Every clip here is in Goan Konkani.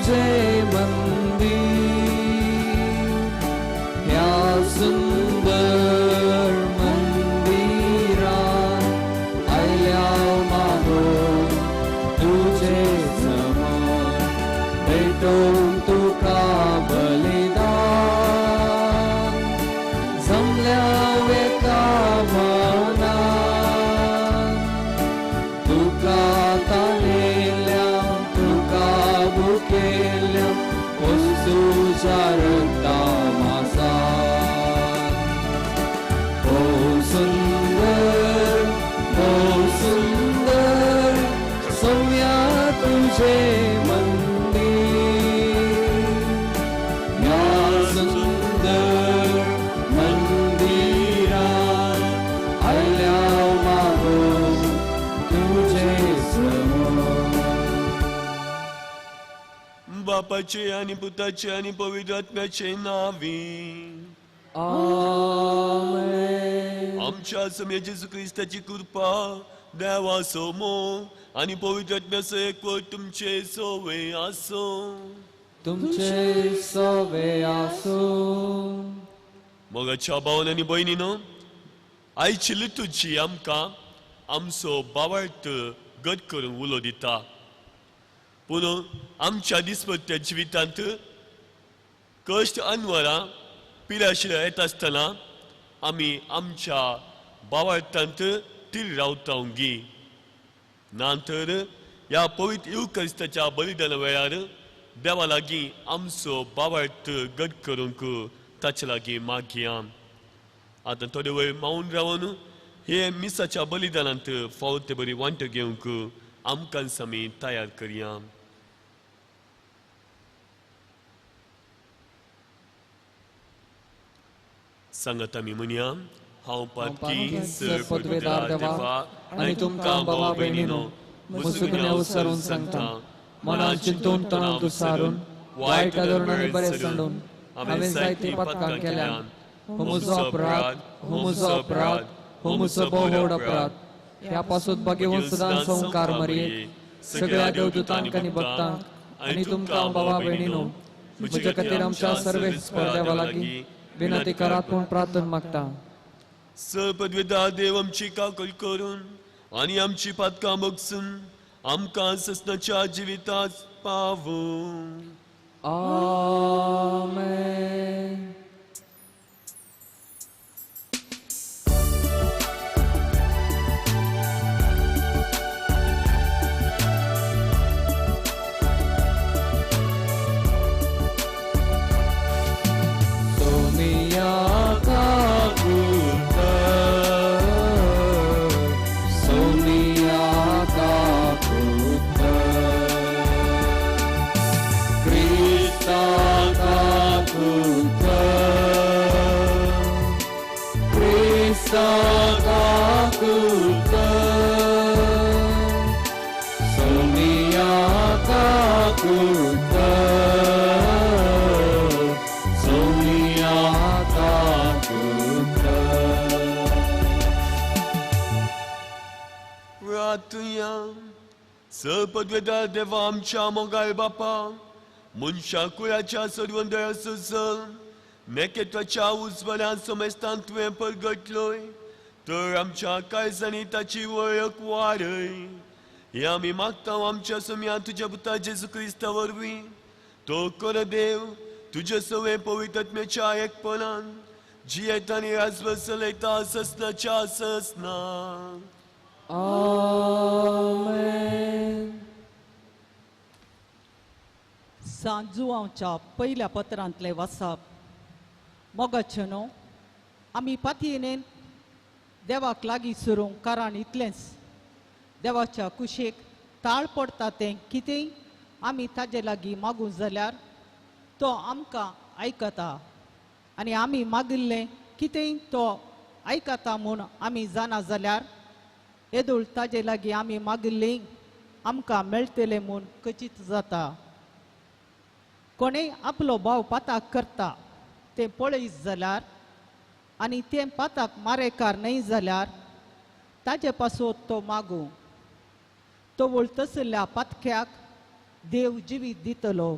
तुझे मंदिर, ह्या सुंदर मंदिरात आयल्या मागूंक तुझे समोर, भेटोवंक तुका बलिदान, जमल्या एका मनान, तुका तानेल्या तुका भुकेल्या वस्तूच्या रक्ता मासान। भोव सुंदर, भोव सुंदर सोम्या तुझे मंदिर, ह्या सुंदर मंदिरात आयल्या मागूंक तुझे समोर। बापाचे आनी पुताचे आनी पवित्र आत्म्याचे नावी। आमेन। आमच्या सम्या जेजू क्रिस्ताची कृपा, देवाचो मोग आनी पवित्र आत्म्याचो एकवट तुमचे सोवे आसूं। तुमचे सोवे आसूं। मोगाच्या भावन आनी भयणीनो, आयची लिटुजी आमकां आमचो बावार्थ गत करून उलो दिता। पूण आमच्या दिसपट्ट्या जिवितांत कश्ट अनवरां पिराशिरा येता आसतना आमी आमच्या बावार्थांत तीर रावता गी ना तर ह्या पवित्र युक्रिस्ताच्या बलिदाना वेळार देवा लागीं आमचो बावार्थ गत करूंक ताचे लागीं मागया। आतां थोडे वेळ मावन रावन हे मिसाच्या बलिदानांत फावो ते बरी वांटो घेवंक आमकां आमी तयार करया। सांगात आमी म्हणया, हांव पातकी सर पदवेदार देवा आनी तुमकां भावा भयणीनो म्हजो गुन्यांव सरून सांगता, मनान चिंतून तणाव दुसारून वायट धरून आनी बरें सांडून हांवें जायतीं पातकां केल्यान। हो म्हजो अपराध, हो म्हजो अपराध, हो म्हजो भोव व्हड अपराध। ह्या पासून भाग्यवंत सदां संवकार मरये सगळ्या देवदूतांक आनी भक्तांक आनी तुमकां भावा भयणीनो म्हज्या खातीर आमच्या सर्वेस्पर देवा लागीं विनंती करात म्हूण प्रार्थना मागता। सपदवेदा देव आमची काकल करून आनी आमची पातकां बगसून आमकां ससनाच्या जिवितात पावूं। आमेन। सोमिया का पुत्र, सोमिया का पुत्र, क्रिस्ता का पुत्र, क्रिस्ता का पुत्र, सोमिया का पुत्र, सोमिया का पुत्र। रातया सपदवेदार देवा आमच्या मोगाळ बापा, मनशा कुळाच्या सर्वंदया सुसल नेकेत्वाच्या उजवल्या समेस्तान तुवें परगटलोय तर आमच्या काळजांनी ताची वळख वाडय। हे आमी मागता आमच्या सोम्या तुज्या पुता जेजू क्रिस्ता वरवीं, तो खरो देव तुज्या सवे पवित्र आत्म्याच्या एकपणान जियेता आनी राजवट चलयता ससनाच्या ससना। आमेन। सांजुआंवच्या पयल्या पत्रांतलें वाचप। मोगाचें न्हू आमी पातयेन देवाक लागीं सरूंक कारण इतलेंच, देवाच्या कुशेक ताळ पडटा तें कितेंय आमी ताजे लागीं मागूं जाल्यार तो आमकां आयकता आनी आमी मागिल्लें कितेंय तो आयकता म्हूण आमी जाणा जाल्यार येदोळ ताजे लागीं आमी मागिल्लें आमकां मेळटलें म्हूण कचीत जाता। कोणेय आपलो भाव पाताक करता तें पळयत जाल्यार आनी तें पाताक मारेकार न्हय जाल्यार ताजे पासत तो मागूं, तवळ तसल्या पातक्याक देव जिवीत दितलो।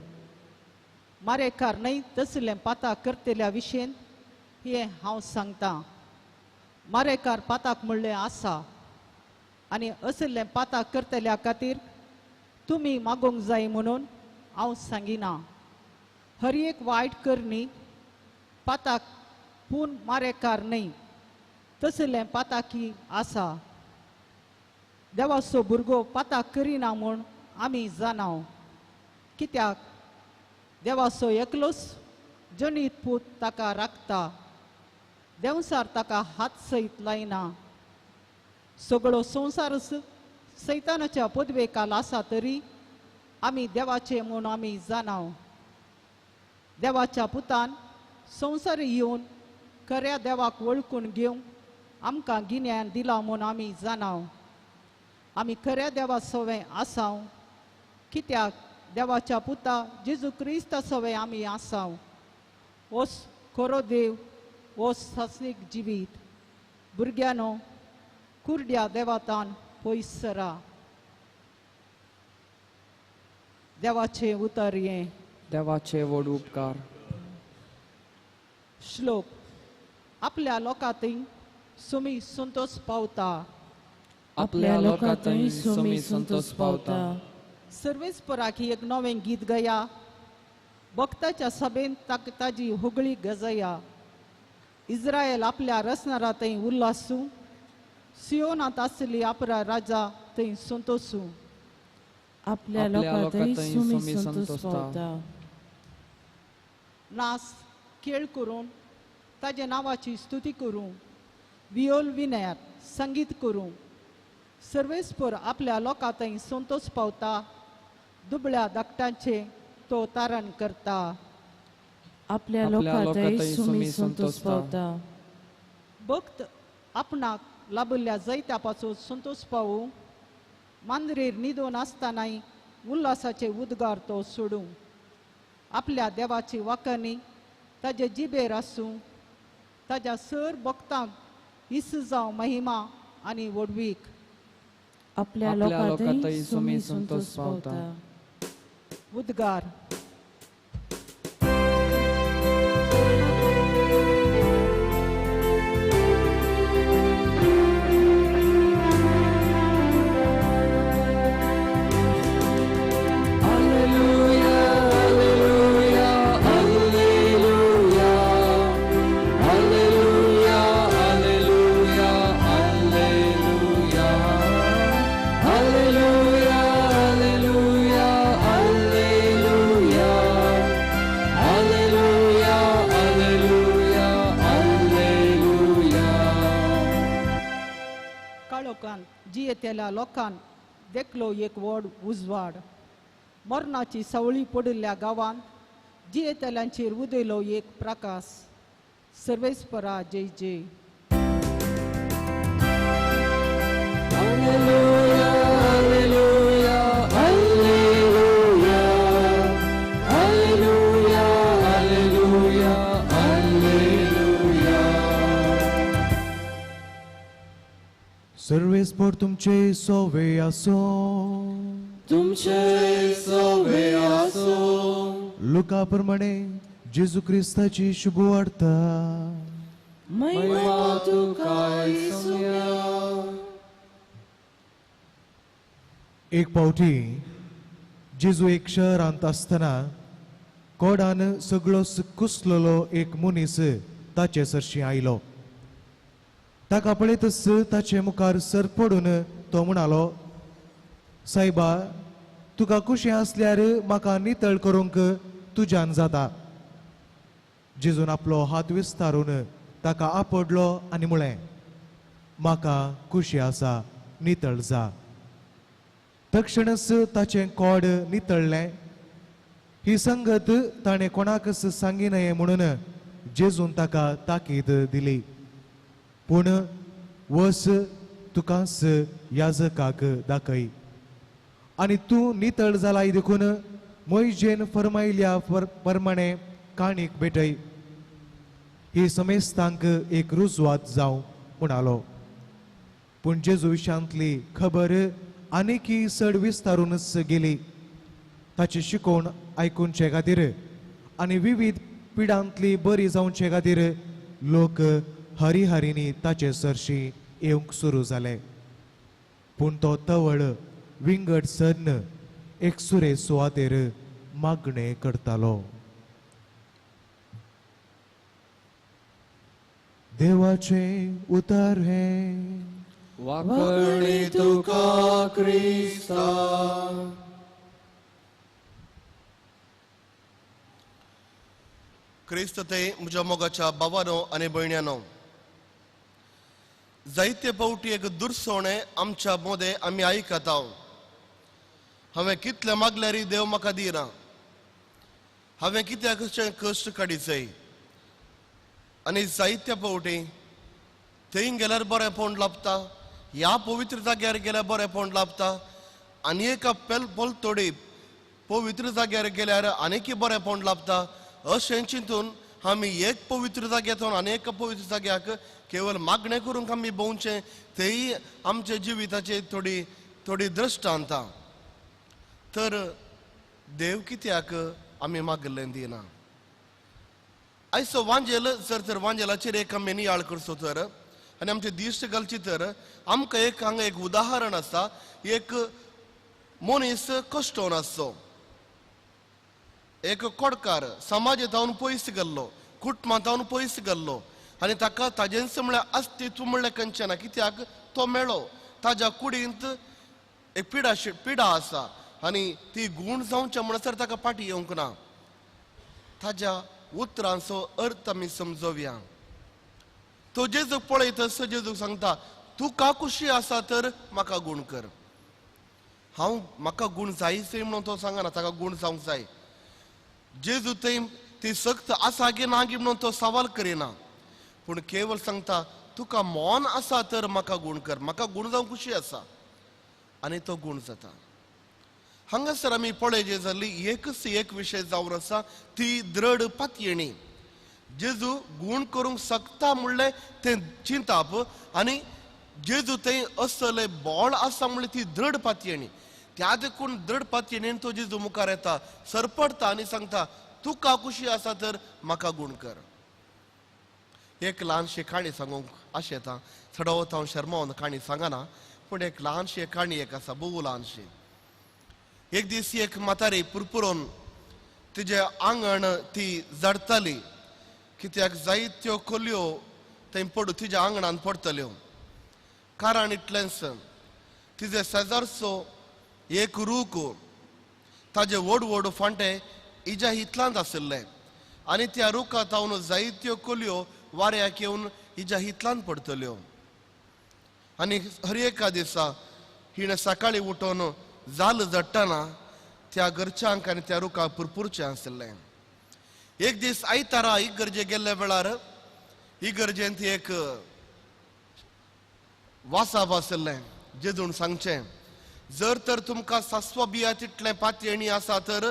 मारेकार न्हय तसलें पाताक करतल्या विशयन हें हांव सांगतां. मारेकार पाताक म्हणलें आसा आनी असलें पाताक करतल्या खातीर तुमी मागूंक जाय म्हणून हांव सांगिना. हर एक वायट करणी पाताक पूण मारेकार न्हय तसलें पाताकी आसा. देवाचो भुरगो पाताक करिना म्हूण आमी जाणाव, कित्याक देवाचो एकलोच जनीत पूत ताका राखता. देंवसार ताका हात सयत लायना. सगळो संवसार सैतानाच्या पदवेकाल आसा तरी आमी देवाचे म्हूण आमी जाणाव. देवाच्या पुतान संवसार येवन खऱ्या देवाक वळखून घेवंक आमकां गिन्यान दिलां म्हूण आमी जाणाव. आमी खऱ्या देवा सवें आसाव, कित्याक देवाच्या पुता जेजू क्रिस्ता सवें आमी आसाव. हो खरो देव, हो सासणीक जिवीत. भुरग्यांनो, कुर्ड्या देवातान पयस सरा. देवाचें उतर हें. देवाचे व्हड उपकार. श्लोक. आपल्या लोकांतय सुमी संतोष पावता. आपल्या लोकांतय सुमी संतोष पावता. सर्वेस्पराक ही एक नवें गीत गया. भक्ताच्या सभेन ताजी होगळी गजया. इस्रायल आपल्या रसनारा थंय उल्हासूं. सियोनांत आसली आपरा राजा थंय संतोसूं. आपल्या लोकांतय सुमी संतोष पावता. नास खेळ करून ताज्या नांवाची स्तुती करूं. वियोल विनयात संगीत करूं. सर्वेस्पर आपल्या लोकां थंय संतोष पावता. दुबळ्या धाकटांचें तो तारण करता. आपल्या लोकांतय सुमी संतोष पावता. भक्त आपणाक लाभिल्ल्या जैता पासून संतोष पावूं. मांद्रेर न्हिदून आसतनाय उल्हासाचे उद्गार तो सोडूं. आपल्या देवाची वाखाणी ताजे जिबेर आसूं. ताज्या सर भक्तांक इस जावं महिमा आनी व्हडवीक. आपल्या लोकांतय सुमी संतोष पावता. उद्गार. जियेतल्या लोकान देखलो एक व्हड उजवाड. मरणाची सावळी पडिल्ल्या गांवांत जियेतल्यांचेर उदयलो एक प्रकाश. सर्वेस्परा जय जय. Alleluia, alleluia, alleluia, alleluia, alleluia, alleluia. सर्वेस्पर तुमचे सोवे आसो. तुमचे सोवे आसो. लुका प्रमाणे जेजू क्रिस्ताची शुभवार्ता. महिमा तुका येसुया. एक पावटी जेजू एक शहरांत आसतना कोडान सगळो कुसलेलो एक मनीस ताचे सरशी आयलो. ताका पळयतच ताचे मुखार सर पडून तो म्हणालो, सायबा, तुका खुशी आसल्यार म्हाका नितळ करूंक तुज्यान जाता. जेजून आपलो हात विस्तारून ताका आपडलो आनी म्हळें, म्हाका खुशी आसा, नितळ जा. तक्षणच ताचें कोड नितळ्ळें. ही संगत ताणें कोणाकच सांगी न्हय म्हणून जेजून ताका ताकीद दिली. पूण वस तुकाच याजकाक दाखय आनी तूं नितळ जालाय देखून मोयजेन फरमायल्या प्रमाणे काणीक भेटय. ही समेस्तांक एक रुजवात जावं म्हणालो. पूण जेजू विशांतली खबर आनीकी चड विस्तारूनच गेली. ताची शिकवण आयकुचे खातीर आनी विविध पिडांतली बरी जावचे खातीर लोक हरिहरींनी ताचे सरशी येवंक सुरू जाले. पूण तो तवळ विंगड सन्न एकसुरे सुवातेर मागणें करतालो. देवाचें उतर हें. वाकणी तुका क्रिस्ता. क्रिस्त ते म्हज्या मोगाच्या बाबानो आनी भयण्यानो, जायते फावटी एक दुरसोणें आमच्या मोदें आमी आयकता. हांवें कितलें मागल्यार देव म्हाका दिना, हांवें कित्याक कश्ट काडीचय. आनी जायते फावटी थंय गेल्यार बरेंपण लाबता, ह्या पवित्र जाग्यार गेल्यार बरेंपण लाबता, आनी एका पेल पलतोडी पवित्र जाग्यार गेल्यार आनीक बरेंपण लाबता. अशें चिंतून आमी एक पवित्र जाग्यातून आनी एका पवित्र जाग्याक केवळ मागणें करूंक आमी भोंवचें, तेय आमच्या जिविताचे थोडी थोडी दृश्टांत. तर देव कित्याक आमी मागिल्लें दिना? आयचो वांजेल जर तर वांजेलाचेर एक आमी नियाळ करचो तर आनी आमचे दिश्ट घालची तर आमकां एक हांगा एक उदाहरण आसा. एक मनीस कश्टोन आसचो, एक कोडकार समाजांत पयस गेल्लो, कुटुंबांत पयस गेल्लो आनी ताका ताजेंच म्हळ्यार अस्तित्व म्हणल्यार खंयचें ना. कित्याक तो मेळो, ताज्या कुडींत एक पिडा पिडा आसा आनी ती गूण जावच्या म्हणसर ताका फाटी येवंक ना. ताज्या उतरांचो अर्थ आमी समजोवया. तो जेजूक पळयतस जेजूक सांगता, तुका खुशी आसा तर म्हाका गूण कर. हांव म्हाका गूण जायच म्हणून तो सांगना, ताका गूण जावंक जाय. जेजू थंय ती सक्त आसा गी ना गी म्हणून तो सवाल करिना, पूण केवळ सांगता तुका मौन आसा तर म्हाका गूण कर, म्हाका गूण जावंक खुशी आसा. आनी तो गूण जाता. हांगासर आमी पळय जाली एकच एक विशय जावन आसा, ती दृढ पातयेणी. जेजू गूण करूंक शकता म्हणलें तें चिंताप आनी जेजू थंय असले बळ आसा म्हणलें ती दृढ पातयेणी. त्या देखून दृढ पातयेणीन तो जेजू मुखार येता, सरपडटा आनी सांगता तुका खुशी आसा तर म्हाका गूण कर. एक ल्हानशी काणी सांगूंक अशें येता, चडवत हांव शर्मावन काणी सांगना, पूण एक ल्हानशी काणी एक आसा, भोव ल्हानशी. एक दीस एक म्हातारी पुरपुरोन तिजें आंगण ती जडताली, कित्याक जायत्यो कोलयो थंय पडू तिज्या आंगणान पडटल्यो. कारण इतलेंच, तिजे शेजारचो एक रूख ताजे व्हड व्हड फांटे इजा हितलांत आशिल्ले आनी त्या रुखा तावन जायत्यो कोलयो वाऱ्याक येवन इजा हितलांत पडटल्यो. आनी हर एका दिसा हिणें सकाळीं उठोवन जाल जडटना त्या घरच्यांक आनी त्या रुखाक पुरपुरचें आशिल्लें. एक दीस आयतारा इगर्जे गेल्ल्या वेळार इगर्जेंत एक वासाप आशिल्लें. जेजून सांगचें, जर तर तुमकां सासवा बिया तितलें पातयेणी आसा तर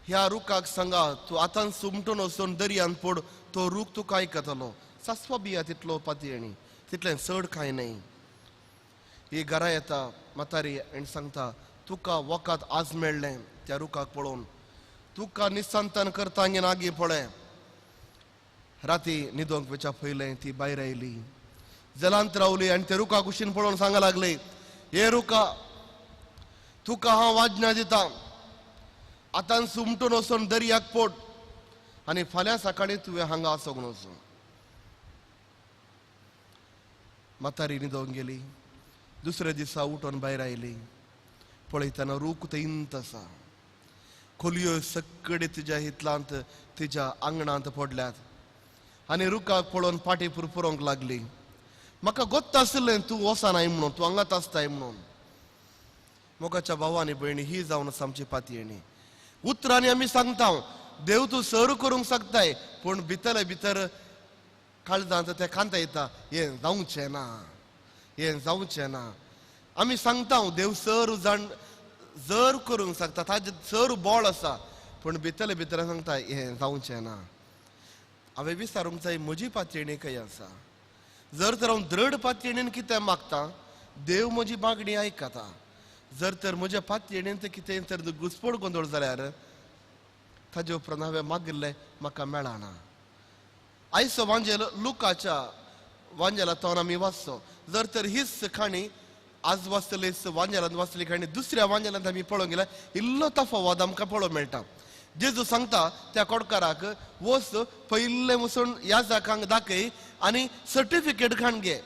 ह्या रुखाक सांगा तूं आतां सुमटून वचून दर्यांत पड, तो रूख तुका आयकतलो. सासवा बिया तितलो पातयेणी, तितलें चड कांय न्हय. ही घरा येता म्हातारी आनी सांगता, तुका वखद आज मेळ्ळें त्या रुखाक पळोवन, तुका निसंतान करता नागी पळय. राती न्हिदोंक वयच्या पयलें ती भायर आयली, जलांत रावली आनी त्या रुखा कुशीन पळोवन सांगा लागली, हे रुखा तुका हांव आज्ञा दिता, आतां सुमटून वचून दर्याक पोट आनी फाल्यां सकाळीं तुवें हांगा आसोंक वचूं. म्हातारी न्हिदोंक गेली. दुसऱ्या दिसा उठोन भायर आयली, पळयतना रूख थंयत आसा, खोलयो सगळे तिज्या हितलांत तिज्या आंगणांत पडल्यात आनी रुखाक पळोवन फाटी पुरपुरोंक लागली. म्हाका गोत्त आशिल्लें तूं वचनाय म्हणून, तूं हांगात आसताय म्हणून. मोगाच्या भावा आनी भयणी, ही जावन आसा आमची पातयेणी. उतरांनी आमी सांगता देव तूं सर करूंक शकताय, पूण भितर भितर काळजांत तें कांता येता, हें जावचें ना, हें जावचें ना. आमी सांगता देव सर जाण जर करूंक शकता, ताजें सर बळ आसा, पूण भितरले भितर सांगता हें जावचें ना. हांवें विचारूंक जाय म्हजी पातयेणी खंय आसा. जर तर हांव दृढ पातयेणीन कितें मागता, देव म्हजी मागणी आयकता. जर तर म्हज्या पातयेणीन कितें तर घुसपड गोंदळ जाल्यार ताजे उपरांत हांवें मागिल्लें म्हाका मेळना. आयचो वांजेल लुकाच्या वांजेला तो आमी वाचचो. जर तर हीच काणी आज वाचतली वांजेलांत वाचली काणी दुसऱ्या वांजेलांत आमी पळोवंक गेल्यार इल्लो तफावत आमकां पळोवंक मेळटा. जेजू सांगता त्या कोडकाराक वच पयिल्लें वचून याजकांक दाखय आनी सर्टिफिकेट काण घे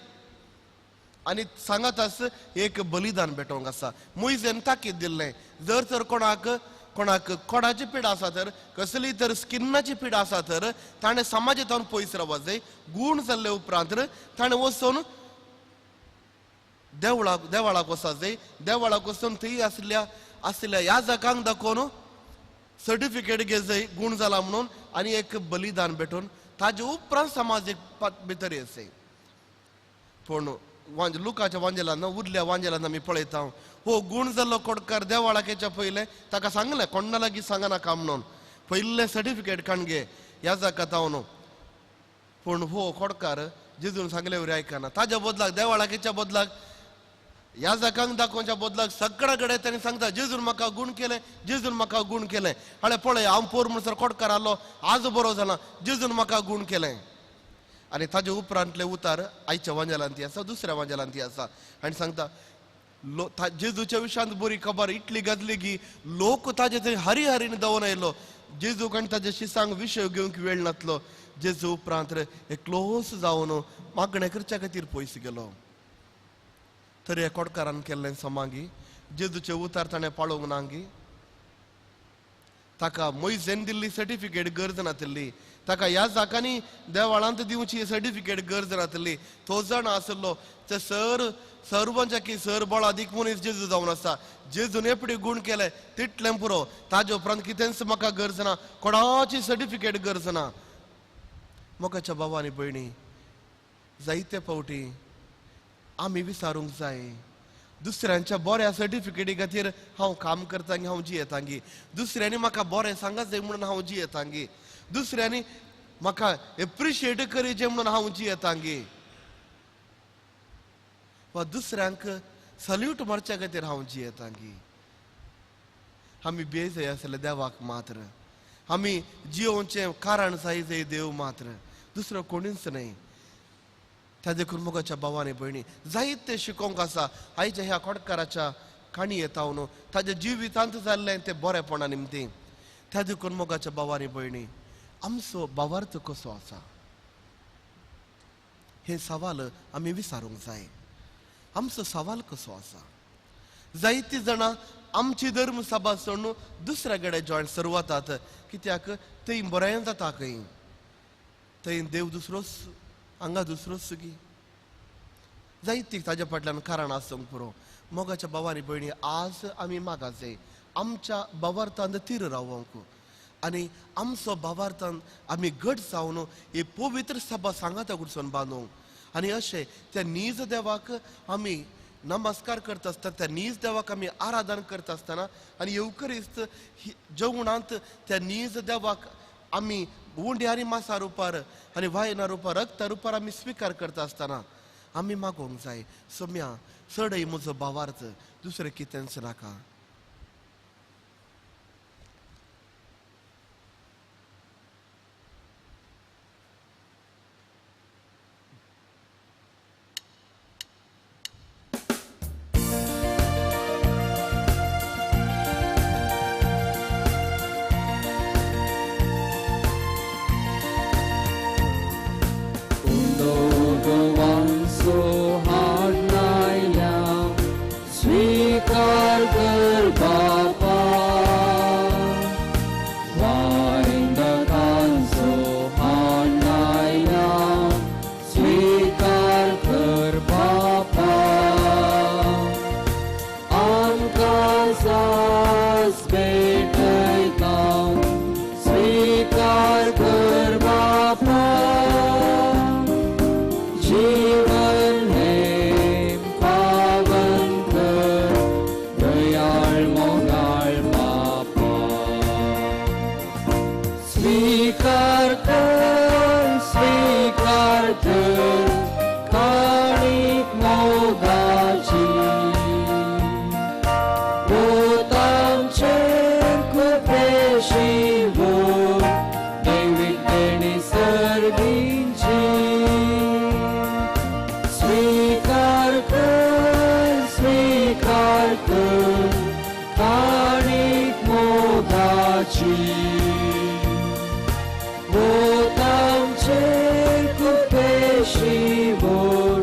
आनी सांगात आस एक बलिदान भेटोवंक आसा. मोयजेन ताकीद दिल्लें जर तर कोणाक कोणाक कोणाची पिडा आसा तर कसली तर स्किन्नाची पिडा आसा तर ताणें समाजांत पयस रावपाक जाय. गूण जाल्ले उपरांत ताणें वचून देवळाक देवळाक वचपाक जाय. देवळाक वचून थंय आसल्या आसल्या याजकांक दाखोवन सर्टिफिकेट घे जाय गूण जाला म्हणून आनी एक बलिदान भेटून ताजे उपरांत समाजीक भितर येत. पूण लुकाच्या वांजेलान उरल्या वांजेलान आमी पळयता हो गूण जाल्लो कोडकार देवाळाक येच्या पयलें ताका सांगलें कोण्णा लागीं सांगनाका म्हणून पयलें सर्टिफिकेट काण घे ह्या जाका न्हू. पूण हो कोडकार जेजून सांगले वरी आयकना. ताज्या बदलाक देवाळाक येच्या बदलाक ह्या जाकांक दाखोवच्या बदलाक सगळ्या कडेन ताणें सांगता जेजून म्हाका गूण केलें, जेजून म्हाका गूण केलें. हाणें पळय हांव पोर म्हणसर कोडकार आलो आज बरो जाला, जेजून म्हाका गूण केलें. आनी ताजे उपरांतले उतार आयच्या वांजेलांत ती आसा, दुसऱ्या वांजेलांत ती आसा. आनी सांगता जेजूच्या विशयांत बरी खबर इतली गाजली की लोक ताजे थंय हरी हरीन धांवन आयलो. जेजूक आनी ताजे शिसांक विशय घेवंक वेळ नातलो. जेजू उपरांत एकलोच जावन मागणें करच्या खातीर पयस गेलो. तर ह्या कोडकारान केल्लें समागी जेजूचे उतार ताणें पाळोवंक ना गी. ताका मोयजेन दिल्ली सर्टिफिकेट गरज नातिल्ली, ताका ह्या जाकांनी देवाळांत दिवची सर्टिफिकेट गरज नातिल्ली. तो जाणा आसलो ते सर सर्वांच्या की सर बळादीक मनीस जेजू जावन आसा. जेजून एपडी गूण केले तितलें पुरो, ताजे उपरांत कितेंच म्हाका गरज ना, कोणाची सर्टिफिकेट गरज ना. मोगाच्या भावा आनी भयणी, जायते फावटी आमी विचारूंक जाय दुसऱ्यांच्या बऱ्या सर्टिफिकेटी खातीर हांव काम करता हांव जियेता गी, दुसऱ्यांनी म्हाका बरें सांगत जाय म्हणून हांव जियेता गी, दुसऱ्यांनी म्हाका एप्रिशिएट करीचें म्हणून हांव जियेता गी, वा दुसऱ्यांक सल्यूट मारच्या खातीर हांव जियेता गी. आमी बेजय आसले देवाक मात्र, आमी जियोवचें कारण जाय जाय देव मात्र, दुसरो कोणीच न्हय. त्या देखून मोगाच्या भावानी भयणी जायते शिकोवंक आसा आयच्या ह्या कोडकाराच्या काणी येता न्हू ताज्या जिवितांत जाल्लें तें बरेपणा निमतीं. त्या देखून मोगाच्या भावानी भयणी आमचो भावार्थ कसो आसा हे सवाल आमी विचारूंक जाय. आमचो सवाल कसो आसा? जायतीं जाणां आमची धर्म सभा सोडून दुसऱ्या कडेन जॉयन सुरू वतात कित्याक थंय बरें जाता, खंय थंय देव दुसरोच हांगा दुसरोच गी. जायती ताज्या फाटल्यान कारण आसूंक पुरो. मोगाच्या भावानी भयणी आज आमी मागाचे आमच्या भावार्थान थीर रावंक आनी आमचो भावार्थान आमी घट जावन ही पवित्र सभा सांगाता कुडसून बांदूंक आनी अशें त्या नीज देवाक आमी नमस्कार करता आसतना, त्या नीज देवाक आमी आराधन करता आसतना आनी येवकरीस्त जेवणांत त्या नीज देवाक आमी उंडे आनी मासा रुपार आनी वायना रुपार रक्ता रुपार आमी स्विकार करता आसतना आमी मागोवंक जाय सोम्या चडय म्हजो भावार्थ दुसरें कितेंच नाका. स्वीकार कर बापा स्वीकार कर बापा आमकां सास भेटयता स्वीकार कर बापा जीवन हें पावन कर दयाळ मोगाळ बापा स्वीकार कर स्वीकार कर काणीक मोगाची भूतांचेर कृपेशी व्हड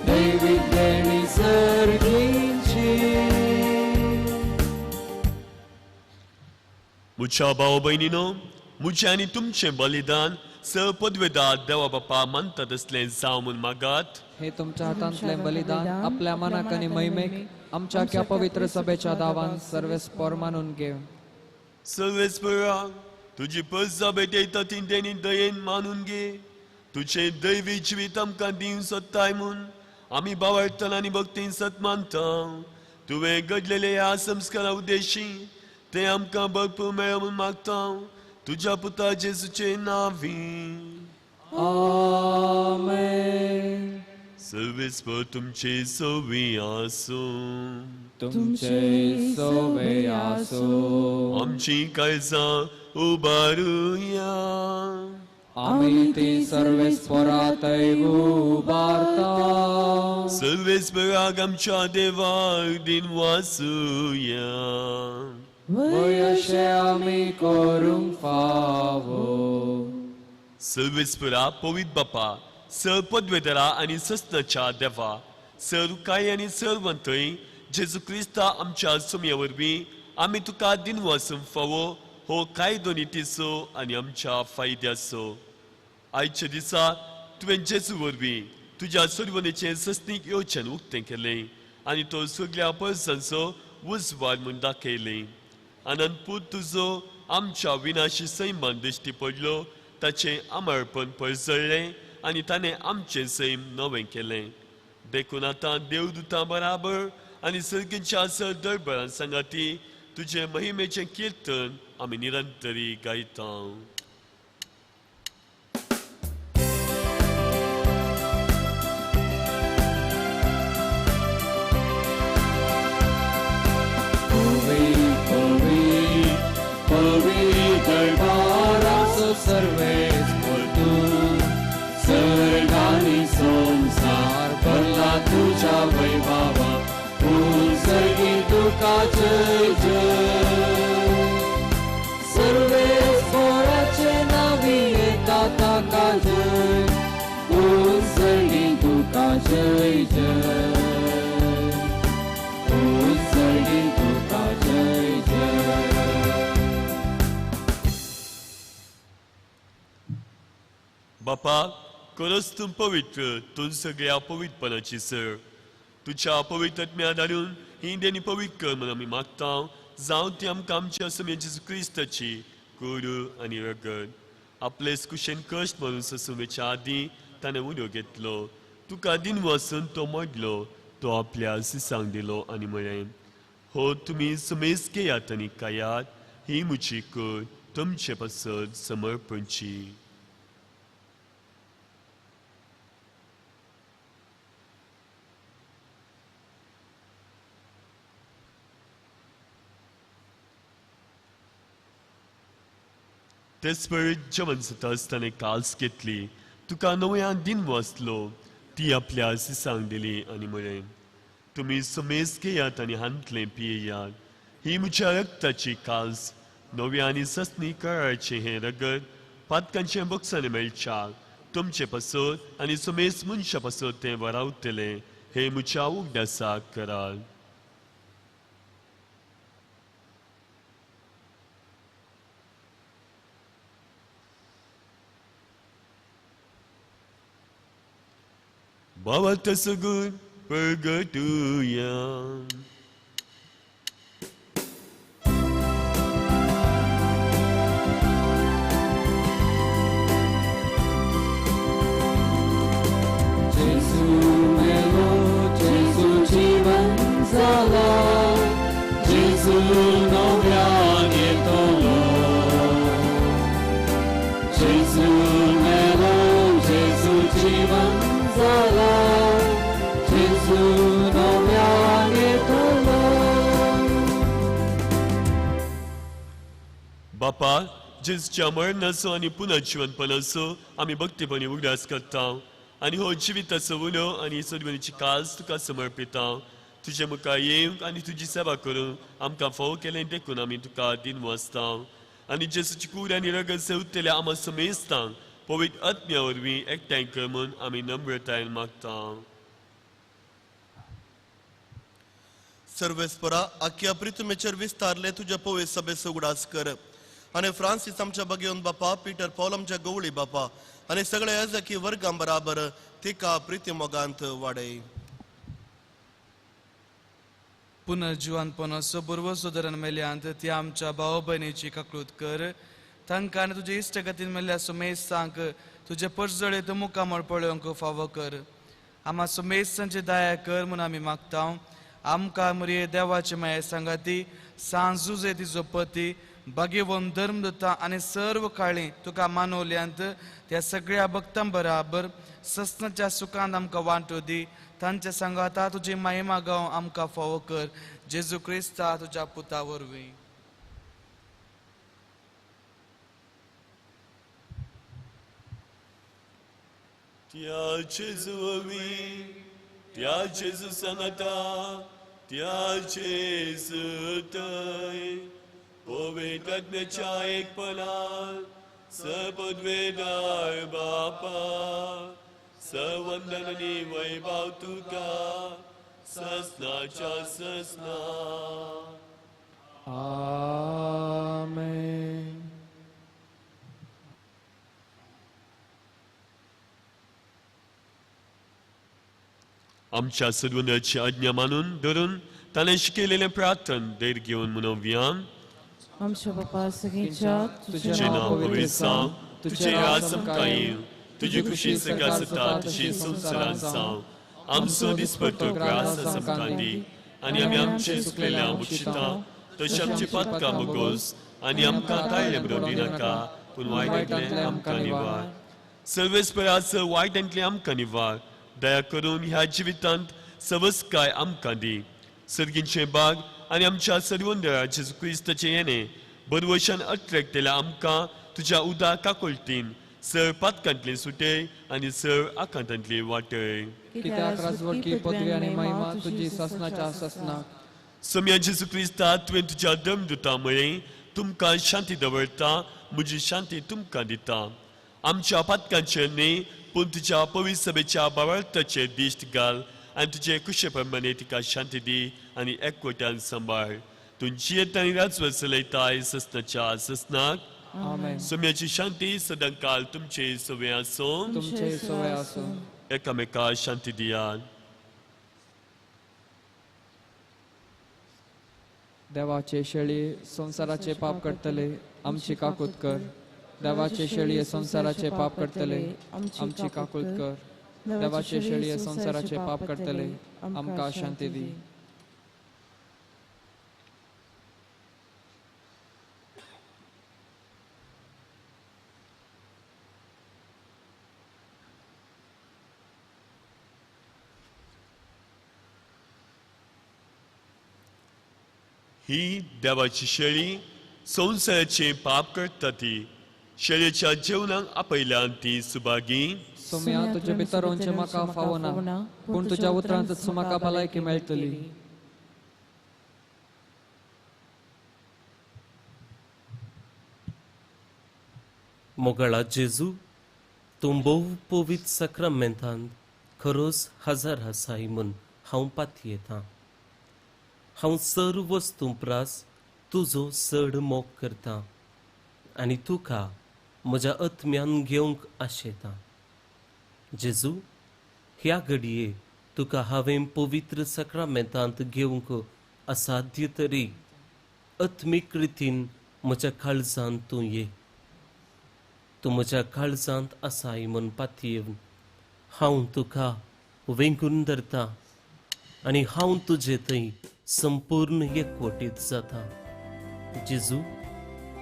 दैवी देणी सर्गींची. म्हज्या भाव भयणीनो, म्हजें आनी तुमचें बलिदान स पदवेदार देवा बापा मानता तसलें जावं म्हूण मागात. हे तुमच्या हातांतलें बलिदान आपल्या मनाक आनी महिमेक आमच्या ह्या पवित्र सभेच्या दावान सर्वेस्पोर मानून घेव. सर्वेस्परा, तुजी परजा भेटयता ती देणी दयेन मानून घे. तुजें दैवी जिवीत आमकां दिवंक सोदताय म्हूण आमी बावडटना आनी भक्तीन सत मानता. तुवें घडलेले ह्या संस्कारा उद्देशी ते आमकां भरपूर मेळो म्हूण मागता, तुज्या पुता जेजूचे नांवी. आमेन. सर्वेस्पर तुमचे सवी आसूं. तुमचे सवे आसूं. आमची काळजां उबारुया. आमी ती सर्वेस्परातय उबारता. सर्वेस्पराक आमच्या देवाक दिन वासूया. वय अशें आमी करूंक फावो. सर्वेस्परा पवित्र बापा, सर पदवेदरा आनी सस्नाच्या देवा, सर काय आनी सर्वंतय जेजू क्रिस्ता आमच्या सुमया वरवीं आमी तुका दिन वासूंक फावो हो कायदो नितीचो आनी आमच्या फायद्याचो. आयच्या दिसा तुवें जेजू वरवीं तुज्या सर्वनेचें सस्नीक योजन उक्तें केलें आनी तो सगल्या परसांचो उजवाड म्हूण दाखयलें. आनंद पूत तुजो आमच्या विनाशी सैमान दिश्टी पडलो, ताचें अमरपण परजळ्ळें आनी ताणें आमचें सैम नवें केलें. देखून आतां देवदूतां बराबर आनी सर्गीच्या सर दरबारान सांगाती तुजें महिमेचें किर्तन आमी निरंतरी गायता. सर्वेस्पर तूं सर्ग आनी संवसार भरला तुज्या वैभवा, पूण सर्गी तुका जय जय. सर्वेस्पराचे नांवी येता ताका जय, पूण सर्गी तुका जय जय, पूण सर्गी तुका जय जय. बापा, खरोच तूं पवित्र, तूं सगळ्या पवित्रपणाची सर. तुज्या पवित्र आत्म्या धाडून ही देणी पवित्र कर म्हूण आमी मागता. जावं ती आमकां आमच्या समेत जेजू क्रिस्ताची कूड आनी रगत. आपलेच कुशेन कश्ट म्हणून ससुमेच्या आदीं ताणें उलो घेतलो. तुका दिन वचून तो मोडलो, तो आपल्या सिसांक दिलो आनी म्हळें, हो तुमी समेज घेयात आनी खायात, ही म्हजी कूड तुमचे पासत समर्पणची. तेच पळय जेवण जाता आसतना काल्स घेतली, तुका नव्यान दिन वाचलो, ती आपल्या सिसांक दिली आनी म्हळें, तुमी समेज घेयात आनी हांतलें पियेयात, ही म्हज्या रक्ताची काल्स, नव्या आनी ससनी कराचें हें रगत पातकांचें बक्षाने मेळच्या तुमचे पासत आनी समेज मनशा पासत तें वरावतलें, हें म्हज्या उगडासाक करात. बाबा सगून प्रगटुया. जेजू मेलो, जेजू जीवन जाला, जेजू नव्यान येतलो. जेजू मेलो, जेजू जीवन जाला, जेजू नव्यान येतलो. बापा, जेजूच्या मरणाचो आनी पुनर्जिवनपणाचो आमी भक्तीपणी उगडास करता आनी हो जिविताचो उलो आनी सदवणीची काज तुका समर्पिता. तुजे मुखार येवंक आनी तुजी सेवा करूंक आमकां फावो केलें देखून आमी तुका दिन वाचता. आनी जेजूची कूड आनी रगत सेवतल्या आमा समेस्तांक पवित्र आत्म्या वरवीं एकठांय कर म्हूण आमी नम्रतायेन मागता. सर्वेस्परा आख्या प्रितमेचेर विस्तारले तुज्या पवित्र सभेचो उगडास कर आनी फ्रांसीस आमच्या बगेवन बापा, पीटर पॉल आमच्या गवळी बापा आनी सगळ्या याजकी वर्गां बराबर तिका प्रिती मोगांत वाडय. पुनर्जिवानपणाचो बुरवसो धरण मेल्यांत ती आमच्या भाव भयणीची काकळूत कर. तांकां आनी तुजे इश्टगतीन मेल्ल्या सुमेस्तांक तुजे परजळेत मुखामळ पळोवंक फावो कर. आमा सुमेस्तांची दया कर म्हूण आमी मागता. आमकां मुरये देवाचे माये सांगाती सांजुजे तिजो पती बागेवन धर्मदुता आनी सर्व काळी तुका मानवल्यांत त्या सगळ्या भक्तां बराबर सस्नाच्या सुखांत आमकां वांटो दी. तांच्या सांगाता तुजी महिमा गांव आमकां फावो कर. जेजू क्रिस्ता तुज्या पुता वरवीं. त्या जेजू वरवीं, त्या जेजू सांगाता, त्या जेजू थंय पवित्र आत्म्याच्या एकपणान सर्वपदवेदार बापा सवंदन आनी वैभव तुका ससनाच्या ससना. आमेन. आमच्या सर्वंदाची आज्ञा मानून धरून ताणें शिकयलेलें प्रार्थन धैर्य घेवन म्हणोवया. आमच्या बापा सगळींच्या तुजें नांव पवित्र जावं, तुजें राज आमकां येवं, तुजी खुशी सगळ्या जाता तशी संवसारांत जावं. आमचो दिसपट्टो ग्रास आमकां दी आनी आमी आमचे चुकलेल्या बक्षिता तशें आमची पातकां बगोस आनी आमकां तायले बरोवन दिनाका पूण वायटांतलें आमकां निवार. सर्वेस्पराच वायटांतलें आमकां निवार. दया करून ह्या जिवितांत सवस्काय आमकां दी. सर्गींचे बाग आनी आमच्या सर्वंदरा जेजू क्रिस्ताचें येणें बरवशान अट्रॅक्ट आमकां तुज्या उदा काकुळटीन सर पातकांतली सुटय आनी सर आकांतांतली वाटय. कित्याक राजवटकी पदवी आनी महिमा तुजी ससनाच्या ससनाक. सम्या जेजू क्रिस्ता तुवें तुज्या दमदुता म्हळें तुमकां शांती दवरता, म्हजी शांती तुमकां दिता. आमच्या पातकांचेर न्ही पूण तुज्या पवित्र सभेच्या बावळटाचेर दिश्ट घाल आनी तुजे कुशे प्रमाणे तिका शांती दी आनी एकवट्यान सांबाळ. तूं जियेत आनी राजवट चलयताय ससनाच्या ससनाक. आमेन. सम्याची शांती सदांकाल तुमचे सवे आसूं. तुमचे सवे आसूं. एकामेका शांती दियात. देवाचे शेळी संवसाराचे पाप करतले आमची काकूत कर. देवाचे शेळये संवसाराचे पाप करतले आमची काकूत कर. देवाचे शेळये संवसाराचे पाप करतले आमकां शांती दी. ही देवाची शेळी संवसाराचे पाप करता ती शेळयेच्या जेवणाक आपयल्यान ती सुभागी. सोम्या तुजे भितर वचचें म्हाका फावना पूण तुज्या उतरांतच म्हाका भलायकी मेळटली. मोगाळा जेजू, तूं भोव पवित्र साक्रामेंतांत खरोच हजार आसाय म्हूण हांव पातयेतां. हांव सर्व वस्तूं प्रास तुजो चड मोग करता आनी तुका म्हज्या आत्म्यान घेवंक आशेता. जेजू, ह्या घडये तुका हांवें पवित्र साक्रामेंतांत घेवंक असाध्य तरी आत्मीक रितीन म्हज्या काळजांत तूं ये. तूं म्हज्या काळजांत आसाय म्हूण पातयेवन हांव तुका वेंगून धरता आनी हांव तुजे थंय संपूर्ण एकवटीत जाता. जेजू,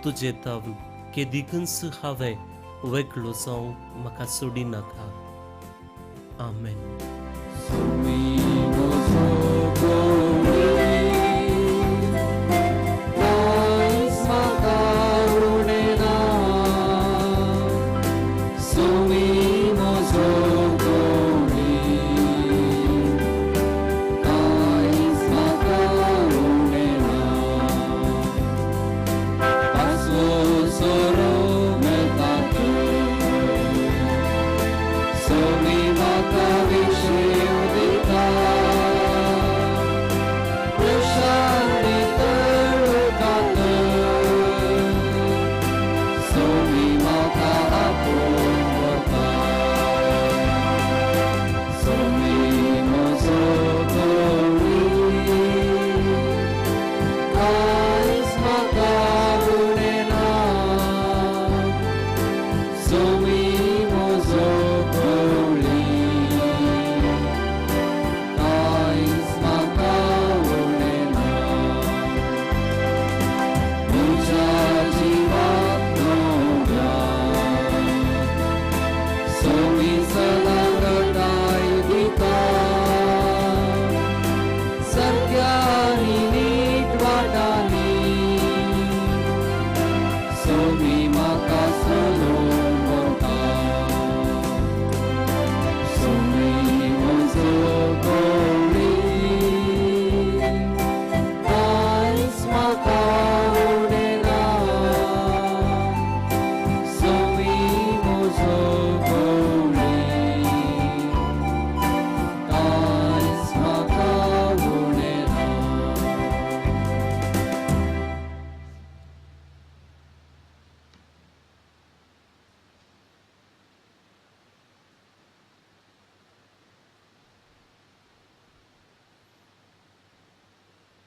तुजे तावन केदिकूच हांवें वेगळो जावं म्हाका सोडिनाका. आमेन. Soro me tatu.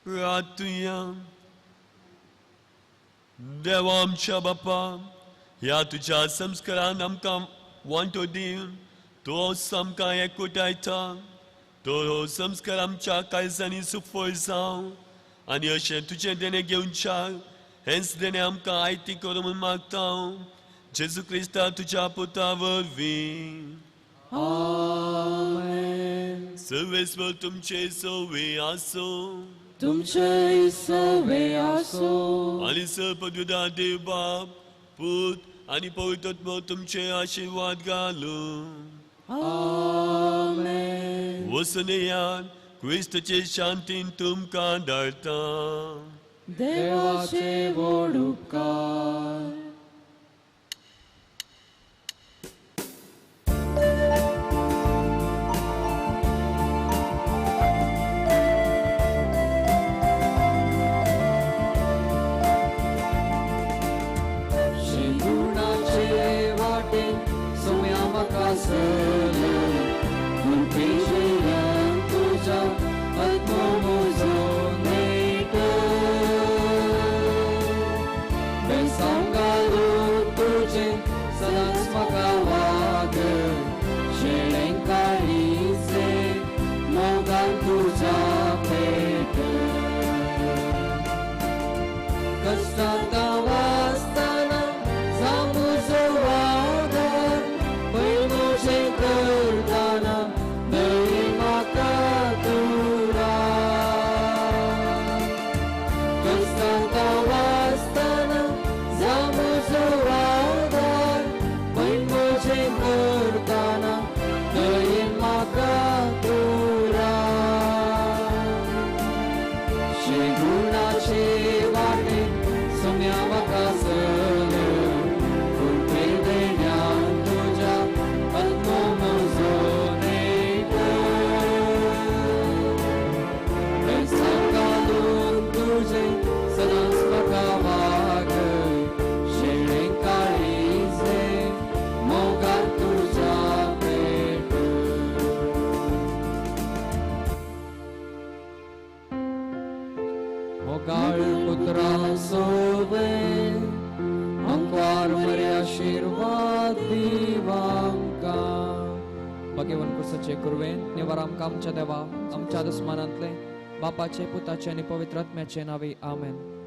प्रार्थुया. देवा आमच्या बापा, ह्या तुज्या संस्कारान आमकां वांटो दिवन तो आमकां एकवटायता. तो हो संस्कार आमच्या काळजांनी सुफळ जावं आनी अशें तुजें देणें घेवच्या हेंच देणें आमकां आयती करूं म्हूण मागता जेजू क्रिस्ता तुज्या पुता वरवीं. आमेन. सर्वेस्पर तुमचे सवे आसूं. तुमचे सवे आसूं. आनी सर्वपदुदा देव बाप पूत आनी पवित्र आत्मो तुमचे आशिर्वाद घालूं. आमेन. वसनेयान क्रिस्ताचे शांतीन तुमकां धाडटा. देवाचे व्हड उपकार. आमच्या देवा आमच्या दुस्मानांतले बापाचे पुताचे आनी पवित्र आत्म्याचे नांवे आमेन.